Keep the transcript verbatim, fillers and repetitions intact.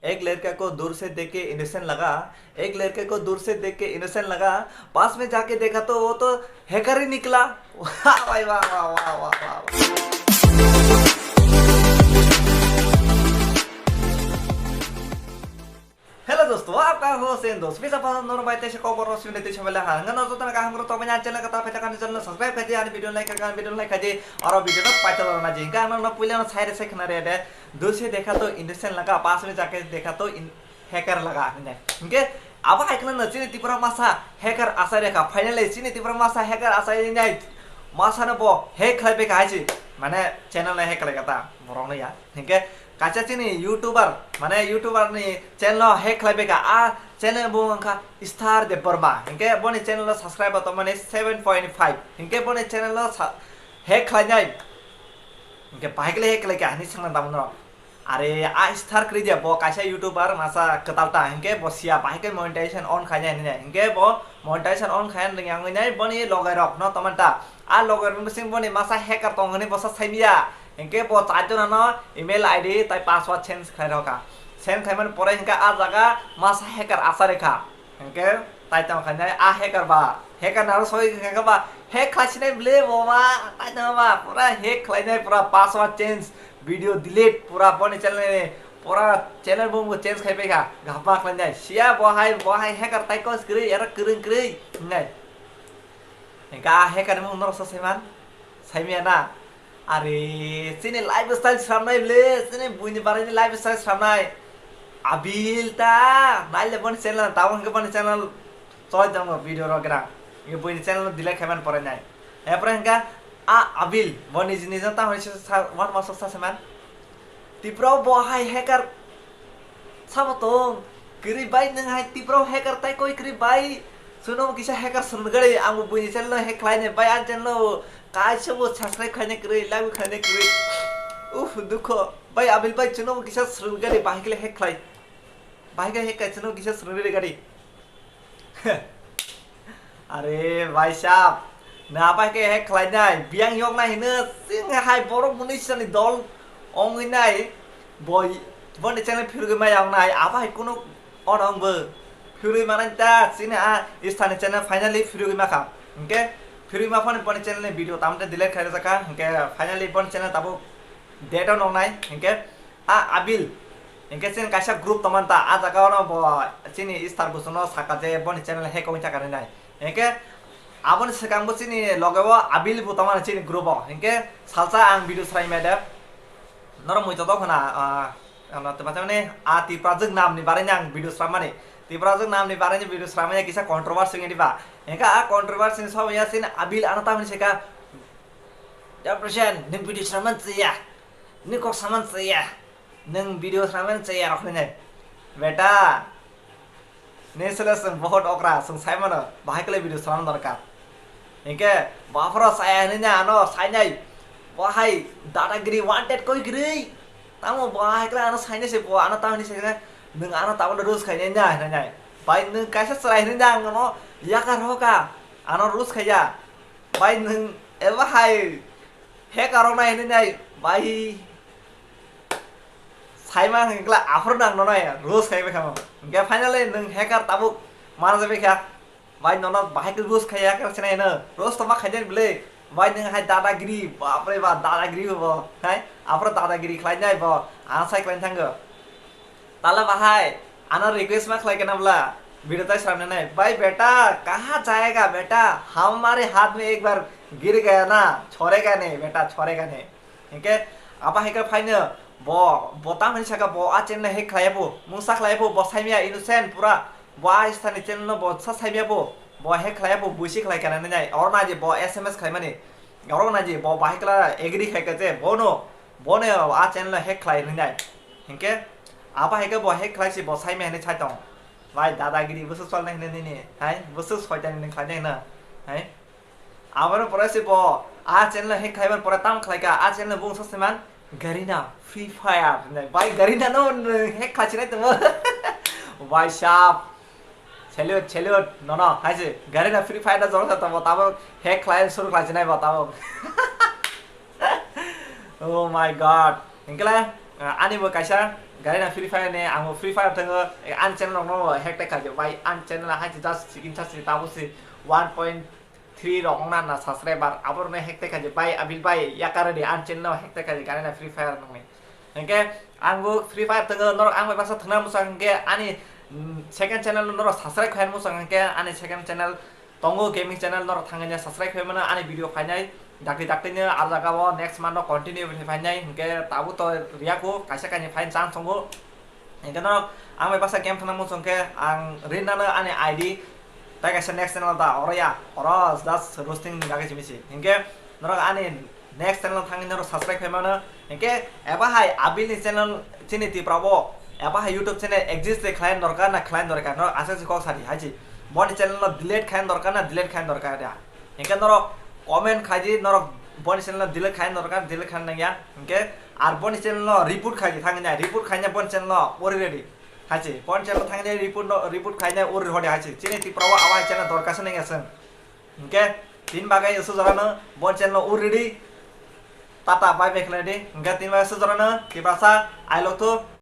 एक लड़का को दूर से देख के इनोसेंट लगा, एक लड़के को दूर से देख के इनोसेंट लगा, पास में जाके देखा तो वो तो हैकर ही निकला। वाह भाई वाह, वाह, वाह, वाह, वाह। Hello दोस्तों, आपका होस्ट एंड दोस्त, bisa pasal nono bai tesa kau boros yune tesa bela ha. Ngano jotana kaham koro tobanya channel kata peta kan channel subscribe kaji, ani video like kan video like kaji, aro video no paita lorna ji. Ngano no puila no sai re sai khna re de. दूर से देखा तो इनोसेंट लगा, पास में जाके देखा तो इन-, हैकर लगा, hinai. Hingke abo hai kheno chini Tripura masa hacker achai rekha. Finally chini Tripura masa hacker achai nai. Masa no bo hack khlai beka hai si. Mane channel no hack khlai kata borok no ya. Hingke kaisa chini YouTuber, mane YouTuber ni channel no hack khlai beka. A channel bo wngkha Star Debbarma. Hingke boni channel no subscribe to mane seven point five. Hingke boni channel no sa-, hack khlai nai. Hingke bahai khlai hack khlai ka hani sangna damun rok. Are a star kwrwi de bo kaisa YouTuber masa kwtal ta, hinkhe bo siya bahai khe monetization on khainai hinwi nai, hinkhe bo monetization on khaina rwngya wngwi nai boni logai rok no tongmani ta. A logai rok bising boni masa hacker tong hwnwi bosa saimya, hinkhe bo char jona no email I D tai password change khlai rokha, change khaimani pore hinkhe a jaga masa hacker achai rwkha. Hingke tai tong khainai a hacker ba. Hacker naro soi kha ba. Hack khlaisinai ble bo ba. Tai tong ba. Pura hack khlainai, pura password change, video delete, pura boni channel ni pura channel bumung change khai paikha. Gapma khlainai. Siya bo hai, bo hai hacker tai kos kwrwi, ero kwrwng kwrwi. Hinai. Hingke a hacker ni mung norok sa saiman. Saimya na. Are, chini lifestyle sramnai le, chini buini barani lifestyle sramnai. Abil ta, naile boni channel, tamo hingke boni channel choi tongo video rok gra. Hingke buini channel delete khaiman porai nai. Epore hingke a Abil, boni jini jang tamo sa, sa, one month sa seman. Tipra bo hai hacker sabo tong. Kwrwi bai nwng hai Tipra hacker tai koi kwrwi bai. Suno kisa hacker srwng gari ang bo buini channel no hack khlai nai bai, ang channel no kaisa bo subscribe khaina kwrwi, like bo khaina kwrwi. Uff, dukho. Bai Abil bai, chuno bo kisa srwng gari, bahai kle hack khlai. Bahai kle hack khlai, chuno kisa srwng gari gari. Are bhai sahab, na bai khe hack khlai nai, biyang yok nai hino, chwng hai borok mwnwi sani dol ongwi nai, boi, boni channel phirogwi ma yang nai, abo hai kunu ono wngbo. Phirwi manai ta, chini a Star ni channel finally phirwi ma kha. Hingke phirwi ma phone boni channel ni video tamte delete khai rwjak kha. Hingke finally boni channel tabuk date o nongnai. Hingke a Abil. Hingke chini kaisa group tongmani ta, a jaga ono bo chini Star Bhushan no saka je boni channel hack wngwi thaka hinai. Hingke aboni swkang bo chini loge o Abil bo tongmani chini group o. Hingke salsa ang video srai mede. Norok mui totok hwna, ah, ano tei mane a Tiprajwk nam ni barai ang video sramani. Tiprajwk nam ni barai video sramani kisa controversy wngya diba. Hingke a controversy ni sobo ya sin Abil ano tamni seka. Ya Prashan, nwng video sraman chaya. Nwng kok saman chaya. Nwng video sraman chaya rok hinai. Beta. Ni sele chwng bohot okra, chwng sai mano, bahai kle video swnam dorkar. Hinkhe, baphoro chaya hinwi ano sainai, bo hai dadagiri wanted koi kwrwi. Tamo bo hai kle ano sainai se, bo ano tamo hinwi sainai, nwng ano tabukno roast khainai na hinwi nai. Bai nwng kaisa chwrai hinwi nang ano yakar hoka, ano roast khaiya. Bai nwng eba hai hacker rok nai hinwi nai, bai. Saima hwnkhe kla aphuru nang nono roast khai bai kha mo. Hwnkhe finally nwng hacker tabuk mana jabai kha. Bai nono bahai khe roast khai hacker sinai no. Roast tongma khainai bwle. Bai nwng hai dadagiri, bapre ba dadagiri bo. Hai, aphuru dadagiri khlainai bo. Ang sai khlaina thango. Tala bahai, ano request ma khlai kana bla? Video tai sramna nai. Bhai beta, kaha jayega beta? Hamare haath mein ek baar gir gaya na, chhodega nahi beta, chhodega nahi. Hinkhe abo hai khe phaino bo, bo tamo hinwi saka bo a channel hack khlai bo, mungsa khlai bo, bo saimya innocent pura, bo a Star ni channel no bo sa saimya bo, bo hack khlai bo, buisi khlai kana nai. Oro naidi bo S M S khlaimani, oro naidi bo bahai kla agree khai kha je, bono, bono a channel no hack khlai nai. Hinkhe abo hai khe bo hack khlai si bo saimya hinwi sai tong. Bhai dadagiri bwswk chalnai hinwi nini, hai bwswk soitani nini khlainai hino, hai. Aboni pore se bo a channel hack khlaibar pore tamo khlaikha, a channel bung saseman Garena Free Fire hinwi. Bhai Garena no hack khlaisinai tongmo. Bhai sahab. Salute, salute. Nono hai se Garena Free Fire no jorok sa tongmo, tamo hack khlai suru khlaisinai bo tamo. Oh my God. Hinkhe le, ah, ani bo kaisa Gari na Free Fire ni, ang bo Free Fire thango, ani channel rok no hack tei khaji bai, ani channel hai si just sikin sa si tabo si one point three rok na na subscriber, abo rok no hack tei khaji bai, Abil bai, yakar di ani channel no hack tei khaji gari na Free Fire nang ni. Hingke ang bo Free Fire thango, norok ang bai basa thangna muchang hingke ani, mm, second channel no norok subscribe khai muchang hingke ani second channel tongo gaming channel, norok thangwi subscribe khai mano, ani video phainai dakti dakti no, ah jaga o next month no continue khai phainai, hingke tabuk to riyaku kaisa kaini phai chance tongo. Hingke norok ang bai basa game thangna muchung khe ang rinano ani I D tai kaisa next channel da oro ya, oro just roasting ni bagwi simi si. Hingke norok ani next channel thangwi norok subscribe khai mano. Hingke eba hai Abil ni channel chini Tripura o eba hai YouTube channel exist de khlai dorkar na khlai dorkar, norok aswk se kok sadi hai si. Boni channel no delete khai dorkar na delete khai dorkar da. Hingke norok comment khai di, norok boni channel no delete khai dorkar, delete khai nang ya. Hingke ar boni channel no report khai di thangwi nai, report khai nai boni channel no already. Hai si, boni channel no thangwi nai report no, report khai nai already hai si. Chini Tripura o abo hai channel dorkar se nang ya chwng. Hingke tin bagwi sujorano boni channel no already. Tata bye bye khlai di. Hingke tin bagwi sujorano Tiprasa, I love you.